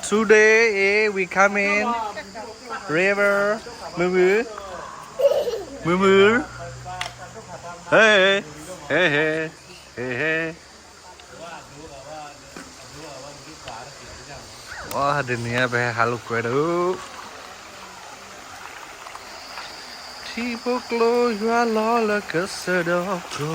Today is we coming river. Move, move, move, move. Hey, hey, hey, hey, hey. ဝါ တနံၤအံၤ ပဟဲဟးလိာ်ကွဲဒီး ထံဖိကျိယွၤလီၤလၢကစၢၢ်ဒီးကျိ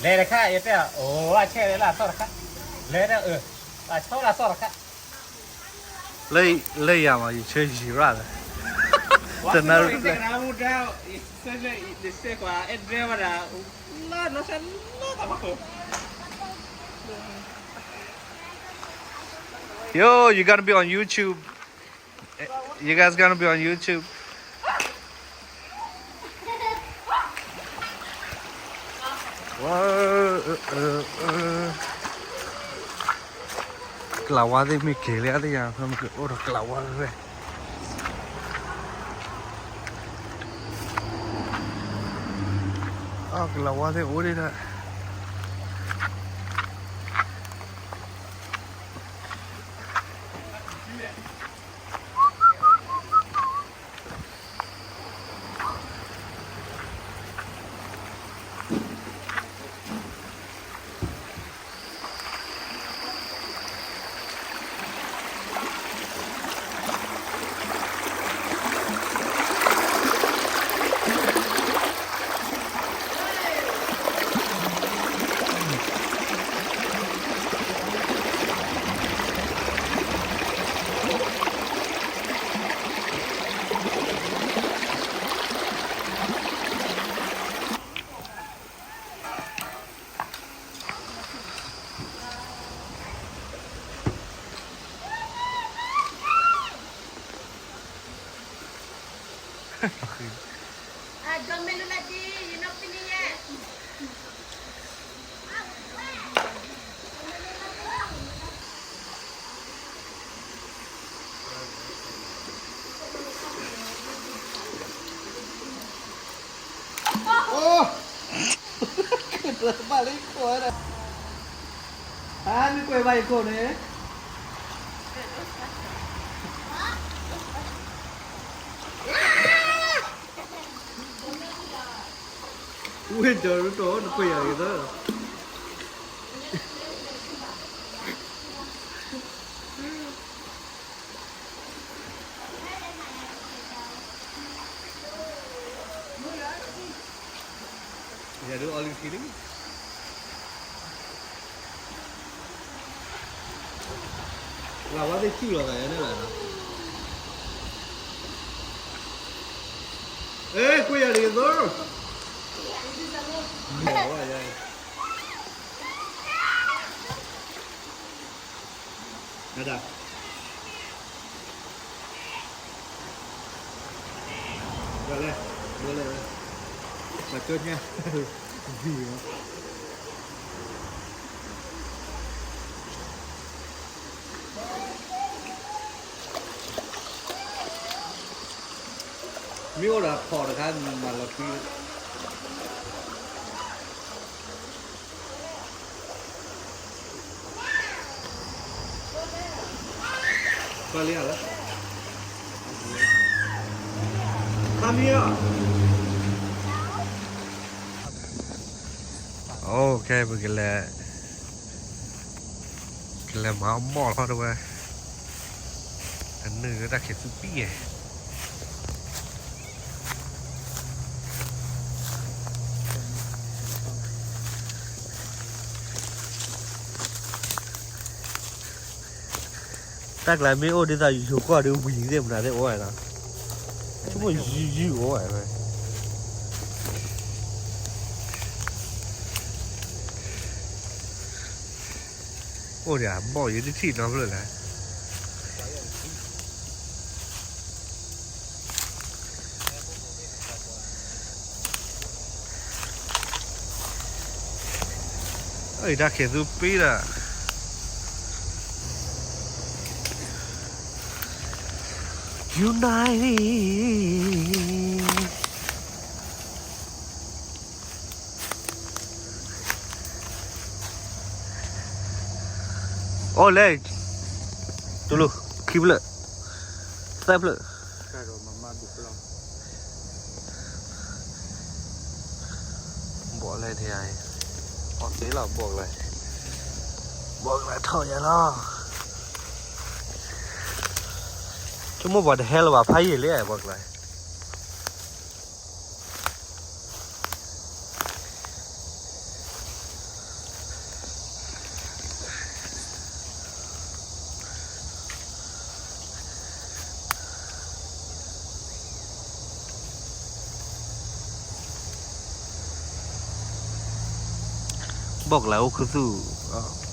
လဲၤတခါ ယတဲ အိၣ် အဆဲးလၢအသီၣ်တခါ လဲၤဒီး အၢ အဆီလၢအသီၣ်တခါ လၢ လၢယၤမး ယဆၢယံၤရၣ်လၢ တနၢ်ရူၢ် Yo, you gotta be on YouTube. You guys gonna be on YouTube. ဝါ အၢ အၢ အၢ ကျးဝါသ့ၣ်မ့ၢ်က့ၤလၢအသ့ၣ်ညါ မ့ၢ်က့ၤအိၣ်ဒီးကျးဝါဝဲ အကျးဝါသ့ၣ်အိၣ်ဒံးဒၣ် အိၣ် ကတၢၢ်ဘၣ်လၢယခိၣ်ဝဲဒၣ် အါ မ့ၢ်ကွဲးဘၣ်ယခိၣ်န့ၣ် ဝ့ၢ်ဒီးရူတီၢ် နကွဲးယၤဂ့ၤသၢ ယၤဒုးအီလုၢ်ခံလံ လၢဝဲသ့ၣ်စုၣ်လီၤသးယၤန့ၣ်လီၤ အဲ ကွံာ်ယၤတဂ့ၤသိ မ့ၢ်ဝဲယၤ နဒၣ် ဒ်လဲၣ် ဒ်လဲၣ်ဝဲ ပှၤကၠီညါ ဝံၤဝဲ မ့ၢ်အိၣ်ဒီးဖီၣ်တခါ မၤလီၤထွံ ပှၤလံဧါလၢ ခါမံဧါ အိၣ် ခဲ ပကလဲၤ ကလဲၤမၤအီၣ်မီၢ်လီၤတဝဲ အနုာ်လၢတၢ်ခံးသူပံၣ်ယဲ တၢ်ကျါမ့ၢ်အိၣ်ဒ်သိးယိၤကွီၢ်ဒီးဝံၤသ့ၣ်မနုၤသ့ၣ်အိၣ်ဝဲနီၤ, ဆိကမိၣ်ယုၢ်ယုၢ်အိၣ်ဝဲ, အိၣ်ဒီးဘီၣ်ယတထံၣ်နီတဖျၢၣ်လဲၣ်. အံၤတၢ်ခံးသူပံၣ်ဒီး United. အိၣ်လဲၣ်, တူလူ, ခံဖျၢၣ်, သၢဖျၢၣ်, ဘီၣ်လဲၣ်န့ၣ်, အီၣ်သ့လီၤ ဘီၣ်ကလါ, ဘီၣ်ကလါထီၣ်ယၤလီၤ, ဆိကမိၣ်ပှၤတဟဲလၢၤဘၣ် ဖးယံာ်လံ ဘီၣ်ကလါ ဘီၣ်ကလါအိၣ်ခူသူၣ်,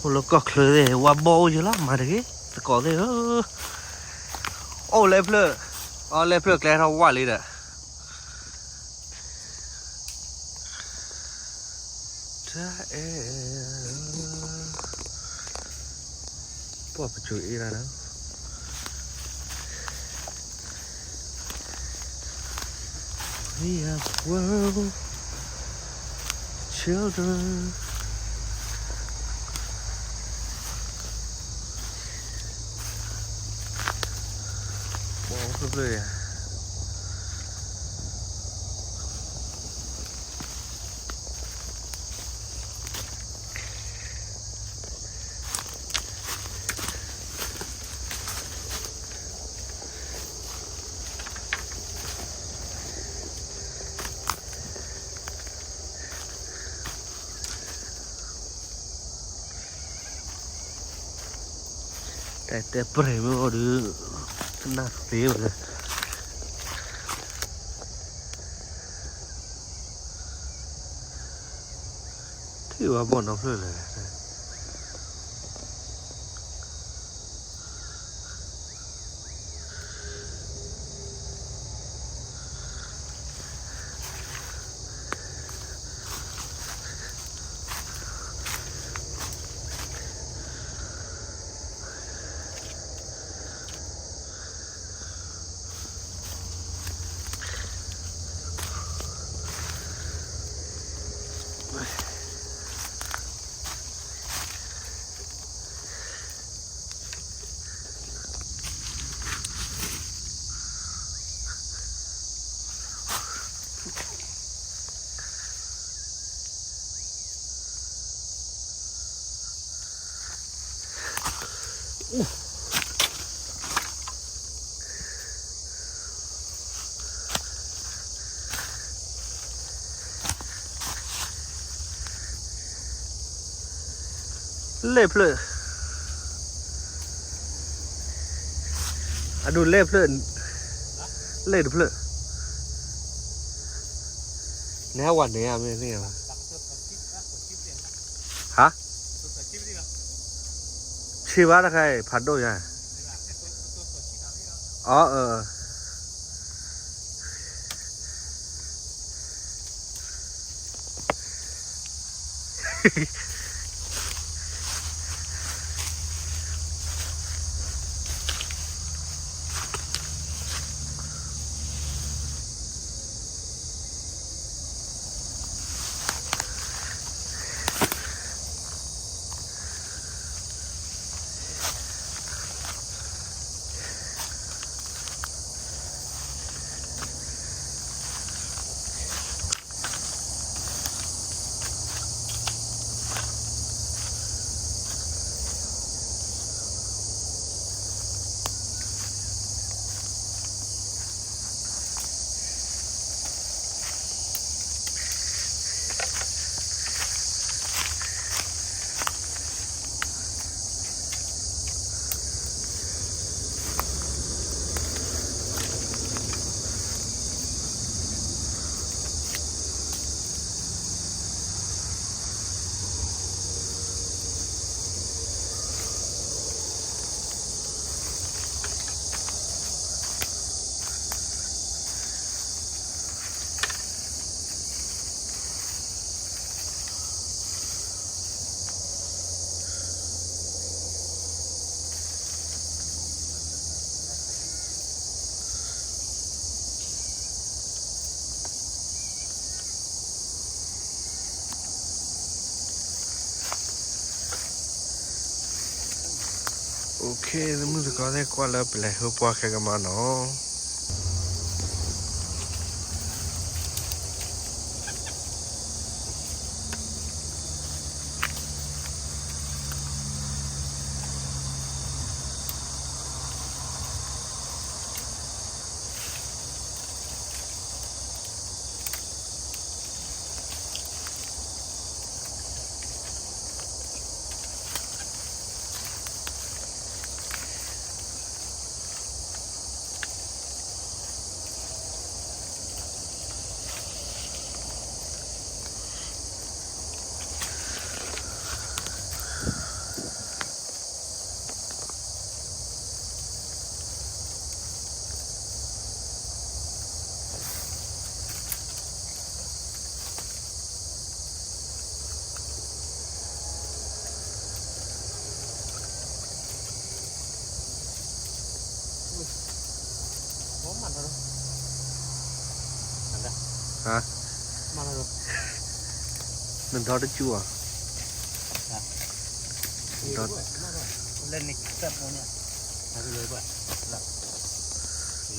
အိၣ်လၢကီၢ်ချၢသ့ၣ် ဝါဘီၣ်အိၣ်ယံၤလီၤ မၤတဂ့ၤ သကိးသ့ၣ်ဧၢ, အိၣ်လဲၤဖျၢၣ်, အီလဲၤဖျၢၣ်ကျဲထီၣ်ဝၣ်လံဒီး တၢ်အဲၣ်, ပှၢ်ပစိၤအ့ၣ်ဒၣ်နီၤ, We are the world children. ဘီၣ်ဖျၢၣ်ဖျၢၣ်ယၤ တၢ်တဲပြဲၤမ့ၢ်အီၤဒီး နၢ်သ့ဝဲလၢ ထံၣ်ဝဲဘီၣ်နီတဖျၢၣ်လဲၣ်. လဲၣ်ဖျၢၣ်, အဒိးလဲၣ်ဖျၢၣ်, လဲၣ်တဖျၢၣ်, နဟဲဝဲန့ၣ်ဧါ မ့ၢ်န့ၣ်ဧါ, ဟါ, ဆံးဘၣ်တခါအံၤ ဖးဒိၣ်ယါ, အၢ OK, သမုၣ်သကိးသ့ၣ် ကွၢ်လၢပလဲၤဟၢပှၢ်ခဲကမါနီၤ. ဟါ, နဒီတကၠူၣ်ဧါ, ဒီ, နဟ့ၣ်လီၤနဒီ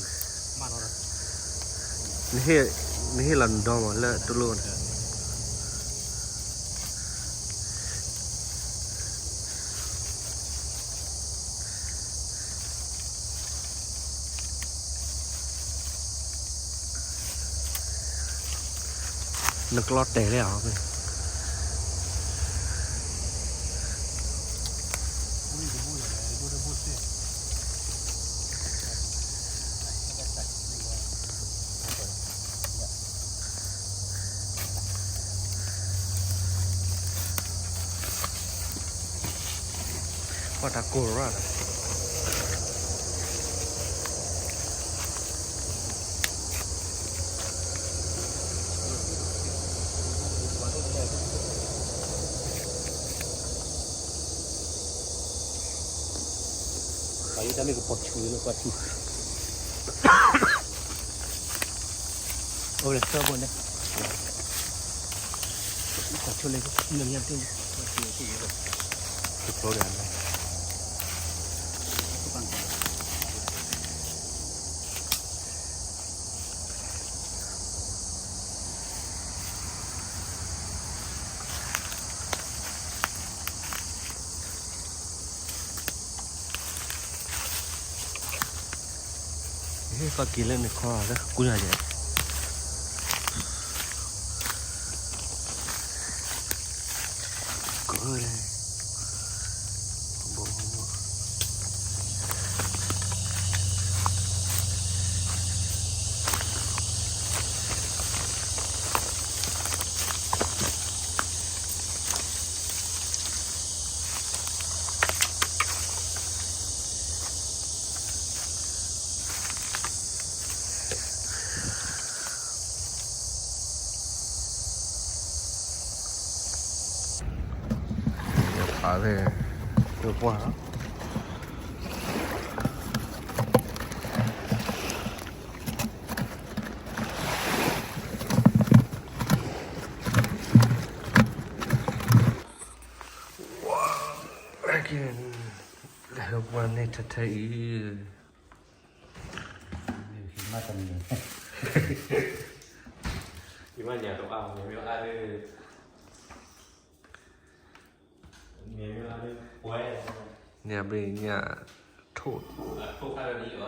မးလၢတလိၣ်န့ၣ် နကျီတဲာ်လံဧါ. ကွၢ်တၢ်ကိၢ်ရၣ်လီၤ. ပှၤယတၢ်မ့ၢ်ကပီၤဆူၣ်လၢကွၢ်ထံ, အိၣ်လၢသၢဘိန့ၣ်, ကွၢ်ဆိလၢနမ့ၢ်တ့ၢ်, တဖျိဒီး ဟ့ၣ်သီက့ၤလၢနခီ လၢကူၣ်ညါယဲ, ကလဲၣ်, ဘိဘိ, ဖးသ့ၣ်, ပှၢ်, ဝါ, ကဲ, လဲၤဟၢပှၢ်န့ၣ်ထဲထဲအံၤ, မ့ၢ်တမံၤ, ယမ့ၢ်ညၣ်တအါ, မ့ၢ်မ့ၢ်အါဒီး, မ့ၢ်မ့ၢ်အါဒီး, ပှဲၤ, ညၣ်ဘ့ၣ်ညၣ်ထိၣ်, ထိၣ်ခါဒီးဒ်အံၤ,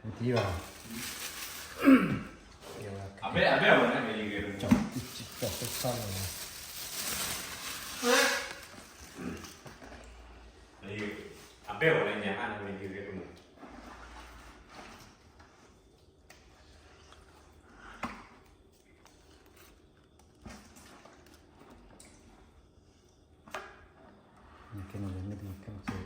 မ့ၢ်တံၢ်ဘၣ်, အဘဲအဘဲအဝဲန့ၣ်မ့ၢ်ယဂဲၤ, ကၠီၣ်, ကၠီၣ်ထိၣ်ခါလီၤ, အဘဲအဝဲန့ၣ်ညါအါန့ၣ်မ့ၢ်ယဂဲၤကမူၣ် နကဲန့ၣ်လဲၣ် မ့ၢ်တမ့ၢ်ခဲမ့ၢ်